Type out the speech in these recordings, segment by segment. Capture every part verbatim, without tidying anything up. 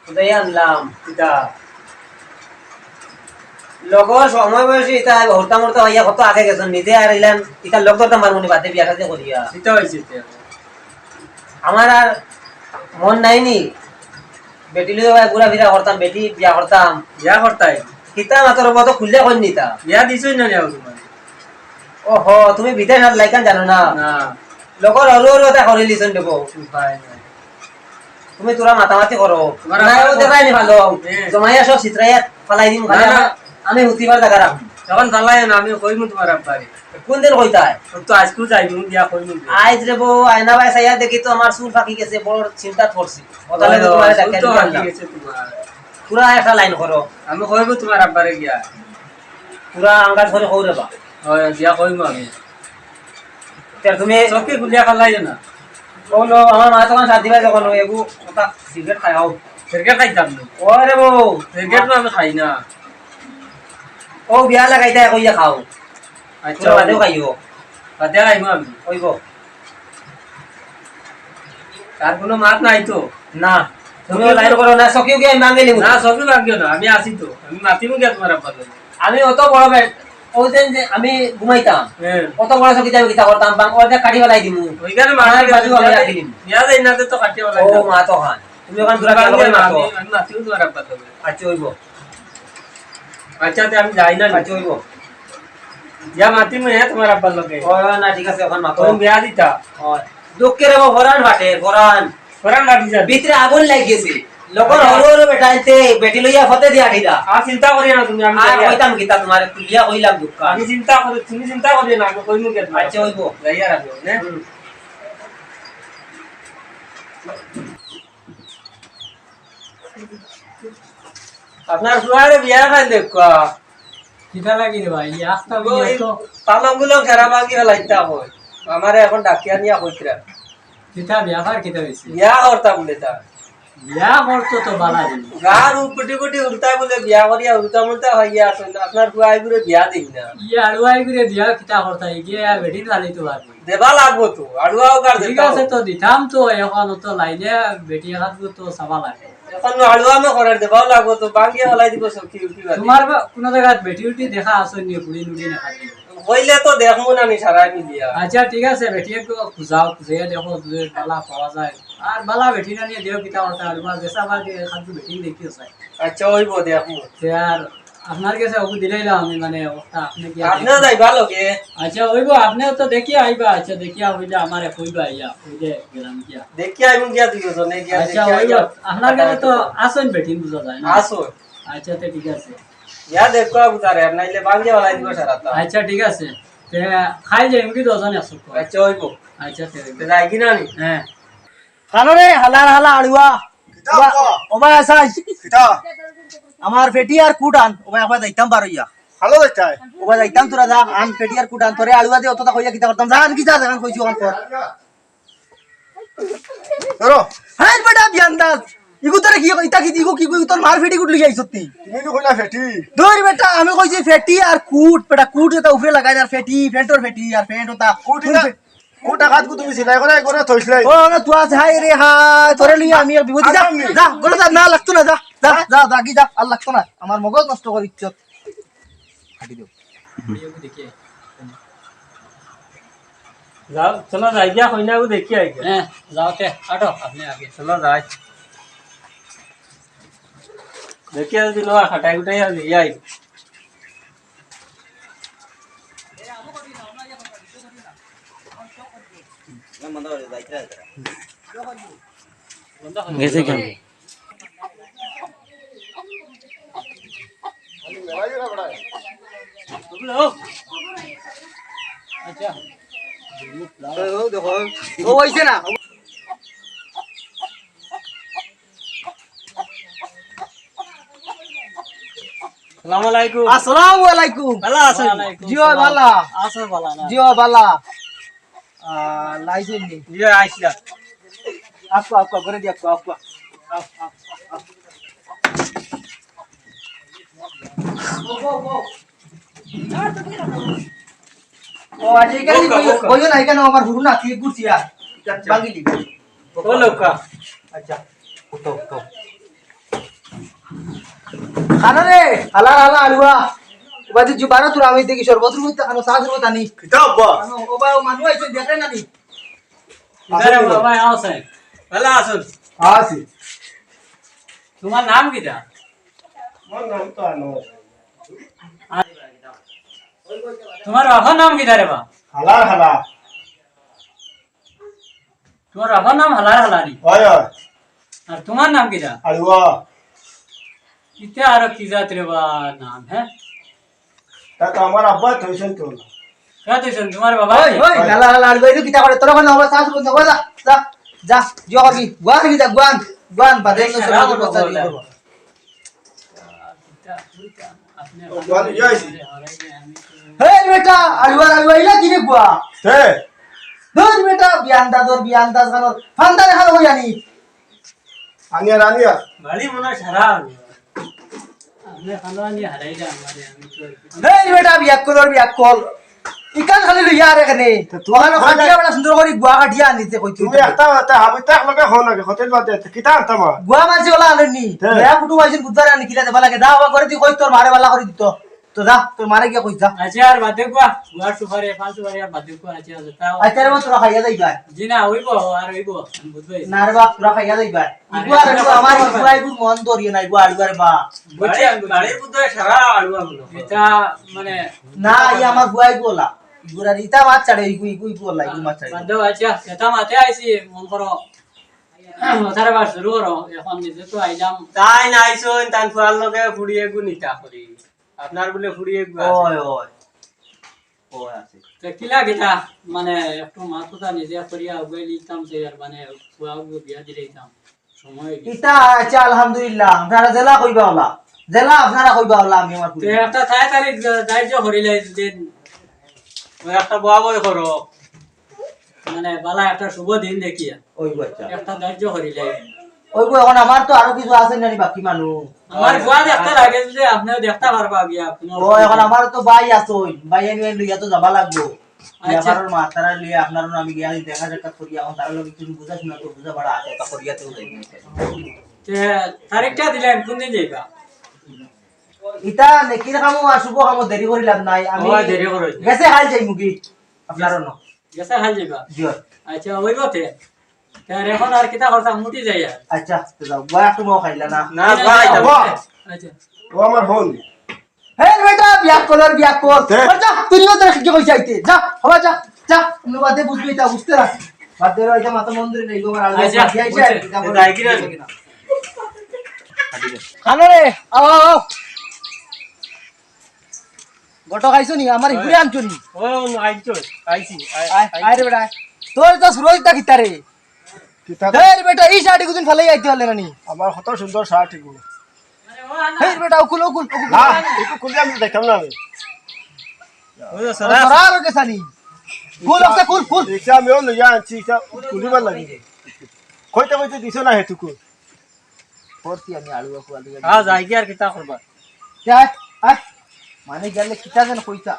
বুঝাই আনলাম। কিতা? লগর সময় বয়সী ইতা হরতা মরতা হইয়া কত আগে গেছইন, নিজে আর ইলান ইতা লগ ধরতাম পারমু নি বাদে বিয়া শাদী করিয়া। কিতা অইছে ইতা? আমার আর মন নাই নি। বেটি লইয়া ভাই ঘুরাফিরা করতাম, বেটি বিয়া করতাম। বিয়া করতায়? কিতা মাতর মতো খুলিয়া কইন নিতা। বিয়া দিছইন না নি তুমার? ওহো, তুমি বিদেশ আর লাইকান জানো না? না। লগর হরু হরু ইতা করিলিছইন দেখো। উপায় নাই। তুমি তোরা মাতামাতি করো। তোমার না, আব্বার ও তো দেখাই নি ভালো। হ্যাঁ। জমাইয়া সব ছিতরাইয়া ফালাই দিমু, না, খালি না। আমি হুতিবার জাগা রাখমু। এখন ফালাইও না, আমি কইমু তোমার আব্বারে। কোন দিন কইতায়? ও তো আইজকু যাইমু, গিয়া কইমু। আইজ রে বউ, আয়না বায় চাইয়া দেখি তো আমার চুল পাকি গেছে, বড় চিন্তাত পড়ছি। ও তাহলে তো ও, তোমার চুল তো পাকি গেছে তোমার। পুরা একটা লাইন করো। আমি কইমু তোমার আব্বারে গিয়া। পুরা আন্দাজ করি কও রে বা। হয়, গিয়া কইমু আমি। তে তুমি চকি গুলিয়া ফালাইও না। ও লো, আমার মা তখন শান্তি পায় যখন, ওই এগু ওটা সিগারেট খায়, আও। সিগারেট খাইতাম না। ও রে বউ। সিগারেট তো আমি খাই না। ও বিয়া লাগাইতা কইয়া খাও। আচ্ছা, তোরা বাদেও খাইও। বাদে খাইমু আমি। ওইব। তার কোনো মাত নাই তো? না। তুমি লাইন করো না, চকিও কি আমি ভাঙি নিমু? না, চকি ভাঙিও না, আমি আছি তো। আমি মাতিমু গিয়া তোমার আব্বার লগে। আমি অত বড় বেট, ওই দিন যে আমি ঘুমাইতাম, হ্যাঁ। অত বড় চকিতে আমি কিতা করতাম? বাং-, ওটা কাটি ফালাই দিমু। ওইখানে মারা আমার গেছে, বাজু আমি বিয়া রাখি দিমু। বিয়া দেই না তো কাটি ফালাই ও দিমু। মা তো খান। তুমি ওখান দূরে ভাঙিও না, মাতো। আমি, আমি মাতিমু তোমার আব্বার লগে। আচ্ছা, ওইব। আচ্ছা, তে আমি যাই না। আচ্ছা, ওইব। ইয়া মাতিমু, হ্যাঁ, তোমার আব্বার লগে। ও, না, ঠিক আছে, ওখান মাতো। তুমি বিয়া দিতা। ও, দুঃখে রে বা, ফরান ফাটে, ফরান। ফরান ফাটি যাবে। ভিতরে আগুন লাগি গেছে। লগর হরু হরু বেটা আনতে, বেটি লইয়া ফতে দিয়া আটিরা। আর চিন্তা করিও না তুমি, আমি আর যাই। কইতাম কিতা তোমারে, খুলিয়া কইলাম দুঃখ। আমি চিন্তা করি, তুমি চিন্তা করিও না, আমি কইমু কে তোমার। আচ্ছা, ওইব। যাই আর আমি, হ্যাঁ? হুম। আপনার ফুয়ারে বিয়া খান দেখুয়া। কিতা লাগি রে ভাই? ই আস্তা ও, বিয়া এই তো। পালংগুলো খেরা ভাঙি ফেলাইতা কই। আমারে এখন ডাকিয়া নিয়া কইতরা। কিতা ব্যাপার কিতা হইছে? বিয়া করতা বলে তা। বিয়া করতো তো বালা দিন। গার উপটি কুটি উল্টা বলে বিয়া করিয়া উল্টা মুল্টা হইয়া আছেন। আপনার ফুয়া আইগুরে বিয়া দিন না। ই আড়ুয়া আইগুরে বিয়া কিতা করতা? ইগে বেটিন ভালোই তো পারবো। দেবা লাগবো তো, আড়ুয়াও কার ঠিক দেতা আছে, তো দিতাম তো, এখন তো লাইনে বেটি এখান তো চাবা লাগে। এখন তো আড়ুয়া আমি করার দেবাও লাগবো তো, ভাঙ্গিয়া ফালাই দিব সব কি উঠি বাদ। তোমার বা-, কোনো জায়গাত বেটি উঠি দেখা আছে নি, কুড়ি নুড়ি দেখা দিও। কইলে তো দেখমু না নি সারাই মিলিয়া। আচ্ছা, ঠিক আছে, বেটি একটু খুঁজাও, খুঁজাইয়া দেখো, যদি বালা পাওয়া যায়। আর বালা বেটি না নিয়ে দেও কিতা করতে আর, বা যেসা বাদ দিয়ে খাদ্য বেটি দেখি আছে। আচ্ছা, ওইব দেখমু। তে আর আপনার কাছে ওকে দিলাইলাম আমি, মানে, ওটা আপনি কি আপনিও যাইবা লগে? আচ্ছা, ওইব, আপনিও তো দেখিয়া আইবা। আচ্ছা, দেখিয়া হইলে আমার এক হইবা, আইয়া, হইলে গেলাম গিয়া। দেখিয়া আইমু গিয়া দুইজনে গিয়া আচ্ছা, দেখিয়া ওইব, আইয়া। আপনার কাছে তো আসুন বেটিন বুঝা যায় না। আসুন। আচ্ছা, তো ঠিক আছে। ইয়া দেখো আবু তারে, আর নাইলে ভাঙ্গিয়া ফালাই দিব সারাটা। আচ্ছা, ঠিক আছে। তে খাই যাই, এমনি দুইজনে আসুক। আচ্ছা, ওইব। আচ্ছা, তে তে যাই কি না নি? হ্যাঁ। খানো রে, হালার হালা আড়ুয়া। কিতা ওবা, আব্বা? ওবা আসাই। কিতা? আমার ফেটি আর কুট আন, ওবা একবার যাইতাম পারইয়া। ভালো যাইতাই। ওবা যাইতাম তোরা যা, আন ফেটি আর কুট আন, তোরে আড়ুয়া দিয়ে অতটা কইয়া কিতা করতাম, যা আন কি যা, যা, কইছি ওখান কর। ধরো। হাই বেটা বিয়ান্দাজ, ইগু তোরে কি, ইতা কি, ইগু কি, ইগু তোর মার ফেটি কুট লইয়া আইছত তুই? তুমি তো কইলা ফেটি। ধর বেটা, আমি কইছি ফেটি আর কুট, বেটা কুট যেটা উপরে লাগাই আর ফেটি, ফেন্টর ফেটি আর ফেন্ট ওটা। কুট ইতা? কুট আঘাত কু তুমি সিলাই করে, করে থইছিলাই। ও, না, তুই আজ হায় রে হায়, তোরে লইয়া আমি আর বিপদে যা, আগামী। যা, ঘরে যা, না লাগতো না, যা, যা, যা, যা, কি যা, আর লাগতো না, আমার মগজ নষ্ট করিস। কাটি দেও। যাও, চলো যাই গিয়া, কইনা গো দেখি আই গিয়া। হ্যাঁ, যাও তে, আটো, আপনি আগে। চলো যাই। দেখি আই দিল, খাটাই গুটাই আর দিয়ে আই। গেছে কেন? ও, দেখো, ও হইছে না। আসসালামু আলাইকুম। আসসালামু আলাইকুম। ভালা আছেন? জি অয়, ভালা। আছেন ভালা না? জি অয়, ভালা। আহ, লাইসেন্স নেই। জি, আইসলা। আসো, আসো, ঘরে দিয়ে আসো, আসো। আসো, আসো, আসো। ও, আচ্ছা, এখানে বইও, বইও না, এখানে আমার হুরু না, তুই ঘুরছি আর। ভাঙি দিবি। ও লোকা। আচ্ছা। উঠো, উঠো। খানো রে, হালা হালা আলুয়া। বাদে জুবারো তোরা আমি দেখি শরবত রুবত খানো, চা রুবত আনি। কিতা আব্বা? খানো, ও বা, ও মানু আইছে, দেখরে না নি? কিতা রে বাবা, আছেন? ভালা আছইন? আছি। তুমার নাম কিতা? আমার নাম তো আনোয়ার। আর তুমার বাবার নাম কিতা রে বা? হালার হালা। তুমার বাবার নাম হালার হালা নি? অয়, অয়। আর তুমার নাম কিতা? আলুয়া। ইতা আরো কি জাত রে বা নাম, হে? তা তো আমার আব্বা থইছইন তো। কে থইছইন? তুমার বাবা? ওই, ওই, হালা হালা আলুয়া, ইনো কিতা করে? তোর ওখানে আমার শ্বাস বন্ধ করে, যা, যা, যা, জিও করবি। গুয়ান কি যা, গুয়ান, গুয়ান, বাদে এই অন্য সারা সময় বড় কথা বড় জিও করবো। হে বেটা, আলুয়ার আলুয়া ইলা কিরে গুয়া? হে। ধুর বেটা, বিয়ান্দাজ ওর বিয়ান্দাজ খানোর, ফান্দা দেখালো কই আনি? আনিয়ার, আনিয়ার। বাড়ি মনে হয় সারা আলুয়া। আপনি খানো আনি হারাই যা আমারে, আমি তো আর কিছু হে বেটা, বিয়াক্কল ওর বিয়াক্কল। ইকান খালি লইয়া আর এখানে। তো তুমি ওখানে কই কাটিয়া যাই- বেটা সুন্দর করে গুয়া কাটিয়া আনিতে কইতে তুমি হইতে। একটা, একটা হাবিতা এক লগে হও না, হোটেল বাদ দে, কিতা আনতাম আর? গুয়া মানছি ওলা আননি। হ্যাঁ। নয়া কুটুম আইছইন বুধবারে আনি কিলা দেবা লাগে। দা, ওবা করে দি কই তোর মারে বালা করে দিত। তো দা, তোর মারে গিয়া কই দা। আচ্ছা, আর বাদে গুয়া, গুয়ার সুপারি, পান সুপারি আর বাদে গুয়া, আচ্ছা, আচ্ছা, তাও। আচ্ছা রে বা, তোরা খাইয়া যাইবা। জি না, অইবো, আর অইবো, আমি বুঝবাই। না রে বা, তোরা খাইয়া যাইবা। আর ইগুয়া রে বা, আমার ইগুয়া, ইগুয়া মন ধরিয়ে না, ইগুয়া আলুয়া রে বা। বুঝছি, আমি বুঝছি। বাড়ির বুদ্ধ সারা আলুয়া গুলো। এটা মানে না, ই আমার গুয়াই গোলা। গুড়ার ইতা মাছ ছাড়ে, ইগু, ইগু, ইগু, আল্লাহ, ইগু মাছ ছাড়ে। বাদ দেও, আচ্ছা, সেটা মাতে আইছি, মন করো। ওটারে বার শুরু করো, এখন নিজে তো আইলাম। তাই না আইছইন, তান ফুয়ার লগে ফুড়ি এগু নিতা করি। আপনার বলে ফুড়ি এগু আছে। ওই, ওই। ওই আছে। তো কিলা কিতা, মানে, একটু মাত কথা নিজে করিয়া উগাই লিতাম যে আর মানে, ফুয়া উগু বিয়া দিলে দিতাম। সময় হয়ে গেছে। ইতা আছে, আলহামদুলিল্লাহ। আপনারা জেলা কইবা ওলা। জেলা আপনারা কইবা ওলা, আমি আমার তো ফুড়ি। একটা তাড়াতাড়ি দায়িত্ব করিলাই দিন। ওই একটা বয়া বই করো। মানে, বালা একটা শুভ দিন দেখিয়া। ওই বাচ্চা। একটা দায়িত্ব করিলাই। ওই গো, এখন আমার তো আরো কিছু আছে নানি বাকি মানুষ। আমার ফুয়া দেখতে লাগে যে আপনিও দেখতে পারবা গিয়া, আপনি ও, এখন আমার তো ভাই আছে, ওই ভাই আমি লইয়া তো যাবা লাগবো। আচ্ছা। ব্যাপারের মাথারা লইয়া আপনারও আমি গিয়া দেখা সাক্ষাৎ করি, এখন তারা লোক কিছু বুঝা শোনা তো বুঝা পড়া আছে, তা করিয়া তো যাই। তে তারিখটা দিলেন, কোন দিন যাইবা? ইতা নেকির কামো আর শুভ কামো দেরি করিলাম নাই, আমি ও, দেরি করো। গেছে হাল যাই মুগি, আপনারও ন। গেছে হাল যাইবা? জি। আচ্ছা, ওই মতে। তার এখন আর কিতা করতাম, মুটি যাই আর। আচ্ছা, তো যাও, বয়া তুমি খাইলা না। না, না, ভাই, না, যাবো। আচ্ছা। ও আমার হন। হে বেটা, বিয়া কলর, বিয়া কল। তে? আচ্ছা, তুই না তোর কি কইছ আইতে? যা, হবা যা, যা। তুমি বাদে বুঝবি, তা বুঝতে না। বাদ দে, এটা মাথা মন ধরে নেই, তোমার আলু আচ্ছা, বাদ দিয়ে আইছে, বুঝছি। এটা এটা বলে আগে না। খানো রে, আও, আও, আও। গোটা খাইছো নি? আমার ঘুরে আনছো নি? ও, আইছো, আইছি, আই-, আয়, আইছি। আয় রে বেটা, আয়। তোর তো সুরজ দা কিতা রে? কিতা? এই রে বেটা, এই শার্ট ইগুদিন ফালাই আইতে পারলে না নি? আমার কত সুন্দর শার্ট ইগু। এই রে বেটা, উকুল, উকুল, উকুল। না, একটু খুলি আমি দেখতাম না আমি। ওই যে ও, সারা সরা আর ওকে সানি। খুল, ওকে খুল, খুল। এটা আমিও লইয়া আনছি, এটা খুলিবার লাগি। কইতে কইতে দিছো না হেতুকু। করছি আমি আলু বাকু, আলু বাকু। হ্যাঁ, যাই কি আর কিতা করবা? যা, আয়। মানে গেলে কিতা যেন কইতা।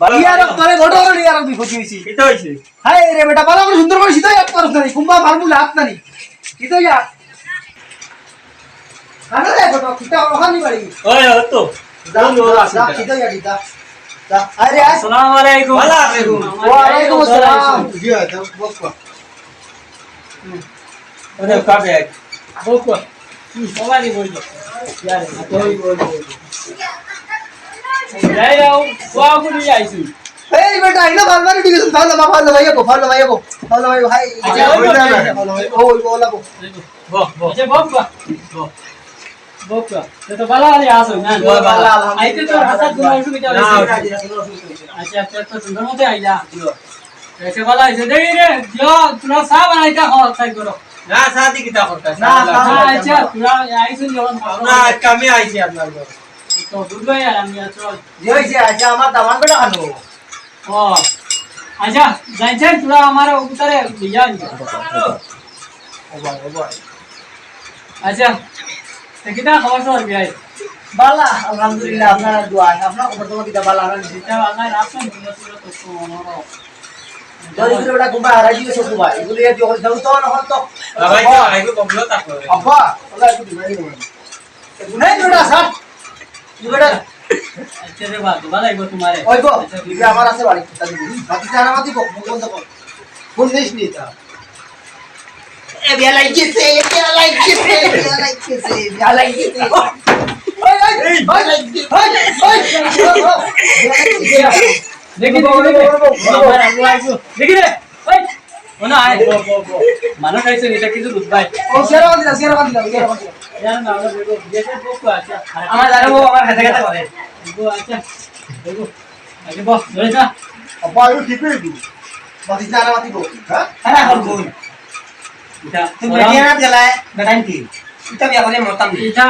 ভালো ইয়ার লাগলো। তোরে বড় বড় ইয়ার আমি ক্ষতি হইছি। কিতা হইছে? হায় রে বেটা, ভালো করে সুন্দর করে সিধা ইয়ার পারছ না নি। কুম্বা ফার্মুলা হাত না নি। সিধা ইয়ার। আরে রে বেটা, কিতা ওখানে বাড়ি? ওই, ওই তো। যা, বন্ধু, যা, ভালো আছেন যা, তারা? সিধা ইয়ার, সিধা। যা, আরে, আয়। আসসালামু আলাইকুম। ওয়ালাইকুম আসসালাম। জি, আয়, যাও, বস কর। হুম। ওরে, কাটে এক। বস কর। হুম, সবাই বই দাও। ইয়ারে, বই, বই, বই। যাই যাও, কোয়া কোনি আইছি। এই বেটা, ইনো ভালো মারি দিগেছ, ভালো মা, ভালো ভাই, ভালো ভাই, ভালো ভাই, হাই। আচ্ছা, ওই বই, বই, বই। ওই, ওই, ওলা বই। বহ, বহ। আচ্ছা, বহ, বহ। বহ। বউকা, তে তো বালা বালা আছো, না? ও, বালা, আলহামদুলিল্লাহ। আইতে তো রাস্তা কোনো অসুবিধা না, হইছে না? অসুবিধা হইছে না। আচ্ছা, আচ্ছা, তো সুন্দর মতে আইলা। জি। এসে বালা হইছে। দেখি রে, জিও, তোরা চা বানাইতে হ, তাই করো। না, চা দি কিতা করতা? না, চা না, বানাইতে আচ্ছা, না। তোরা আইছো যখন আমরা কামে আইছি আপনার ঘরে। তো বুঝবাই আর আমি আর চল। জি হইছে, আচ্ছা, আমার দামান বেটা খানো। ও, আচ্ছা, যাই যাই, তোরা আমার অবতারে লইয়া আনবে। ও ভাই, ও ভাই। আচ্ছা, তো কিতা খবর সবর বিয়াই? বালা, আলহামদুলিল্লাহ, আপনার দোয়া, আপনার খবর সবর কিতা বালা, আলহামদুলিল্লাহ। এটা বালা, রাখুন, বিনোদ পুরো তো মনোরম। দড়ি করে বেটা ঘুমা হারাই দিবে শ্বশুর ভাই। এগুলো ইয়ে দিয়ে করে যাও তো, না হন তো। বাবা, এই তো, এই তো, বললো তা করে। আব্বা, ওলা একটু দিবাই না। গুনাই বেটা, স্যার। কি বেটা? আচ্ছা রে বাবা, তোমার আইবো তোমারে। ওই গো, আচ্ছা, দিদি আমার আছে বাড়ি, তা দিদি। বাকি জানা মাতি গো, মুখ বন্ধ কর। ফোন নিস নি তা। এ বিয়া লাগিছে, এ বিয়া লাগিছে, এ বিয়া লাগিছে, এ বিয়া লাগিছে। ওই, ওই, ওই, ওই, ওই, ওই, ওই, ওই। দেখি, দেখি, দেখি। আমার আলু আইবো। দেখি রে। ওই, ও না, আয়, বো, বো, বো। মানুষ আইছে, এটা কিছু বুঝবাই। ও, সিয়ারা বাদ দিলাম, সিয়ারা বাদ দিলাম, সিয়ারা বাদ দিলাম। জানো না, আমরা দেখো, দেশের পক্ষ আছে। আমার জানো, ও আমার হাতে হাতে করে। ও, আচ্ছা। দেখো, আগে বস, ধরে যা। আব্বা, আইবো ঠিক হয়ে দিবি। বাতিস না, আর বাতিবো। হ্যাঁ? আরে, এখন বল। এটা তুমি ওরা বেটিয়ে না দিলায়, বেটাইন কি? এটা বিয়া করে মরতাম নি। এটা,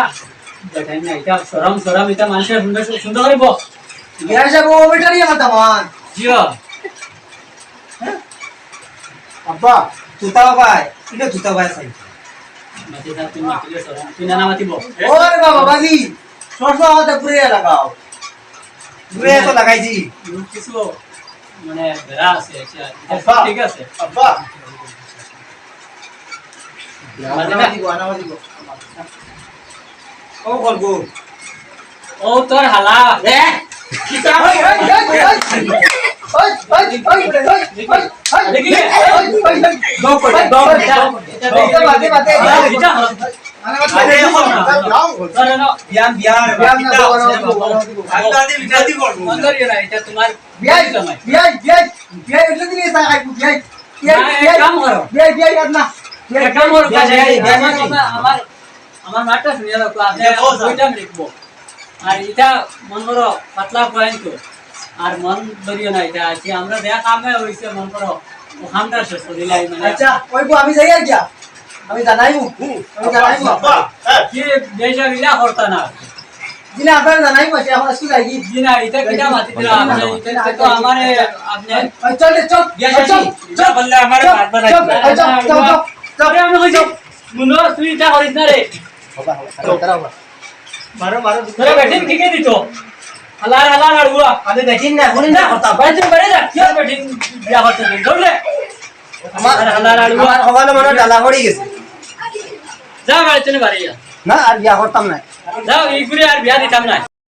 বেটাইন না, এটা শরম, শরম, এটা মানুষের সুন্দর, সুন্দর করে বস। বিয়ার যাবো, ও বেটারই আমার দামান। জিও। আব্বা, তুতাও ভাই, এটা তুতাও ভাই চাই। মাটি যা, তুই মাটি যা, সর। তুই নানা মাটি বল। ওরে বাবা, বাজি, সরষা হতে ঘুরে লাগাও। ঘুরে তো লাগাইছি। কিছু মানে বেড়া আছে, আচ্ছা, আব্বা, ঠিক আছে। আব্বা। আনা মাটি গো, আনা মাটি গো। ও করবো। ও তোর হালা। এ? কিতা? ওই, ওই, ওই, ওই। ওই, ওই, ওই, ওই, ওই, ওই। দেখি? ওই, ওই, ওই। দম করে, দম করে, দম করে। এটা দেখি। এটা বাদে, বাদে। এটা, এটা। আরে, এখন না। ধরে নাও। বিয়াম, বিয়াম। বিয়াম না, কিতা? বাবা, বাবা, বাবা, বাবা। আমি তো আজ বিয়া দিব। মন ধরিও না, এটা তোমার বিয়াই, জামাই। বিয়াই, বিয়াই, বিয়াই, এটা দিলে তা খাইবো, বিয়াই। বিয়াই, না, এক বিয়াই, কাম করো। বিয়াই, বিয়াই, আর না। বিয়াই, এক কাম করো, বিয়াই, বিয়াই, বিয়াই, বিয়াই, আমার, আমার, আমার মাঠটা শুনিয়া রাখো, আপনি এটা বলছেন। ওইটা আমি লিখবো। আর এটা মন করো, পাতলা পয়েন্ট তো। আর মন ধরিও না, এটা আছে, আমরা দেখা কামে হইছে, মন করো, ও হামটা শেষ করি লাই, মানে। আচ্ছা, ওই গো, আমি যাই আর গিয়া। আমি জানাইমু। হুম। আমি জানাইমু। আব্বা, হ্যাঁ। কি বেশা বিলা করতা না। জি না, আপনারা জানাইমু, সে এখন আজকে যাই কি? জি না, এটা কিটা মাতি দিলা? আপনি, এটা, এটা তো আমারে, আপনি ওই চল রে, চল, বিয়া ওই চল, শাদী? চল, এটা বললে আমারে চল, বাদ বানাই চল, দিলা। ওই চল, চল, চল, চল। আরে আমি কইছি, মুনো, তুই এটা করিস না রে। বাবা, বাবা, দাঁড়াও, দাঁড়াও। মারো, মারো। তোরা বেটিন কি কে দিত? হালার, হালার, আর উয়া। আমি বেটিন না, হুনি না, কথা। বাইরে, বাইরে যা। কি আর বেটিন বিয়া করতে দিন? ধরলে? আমার, আর হালার, আর উয়া। আমার হবালো মনে ডালা পড়ি গেছে। যা, বাড়ি চলে বাড়ি যা। না, আর বিয়া করতাম না। যাও, এই ঘুরে আর বিয়া দিতাম না।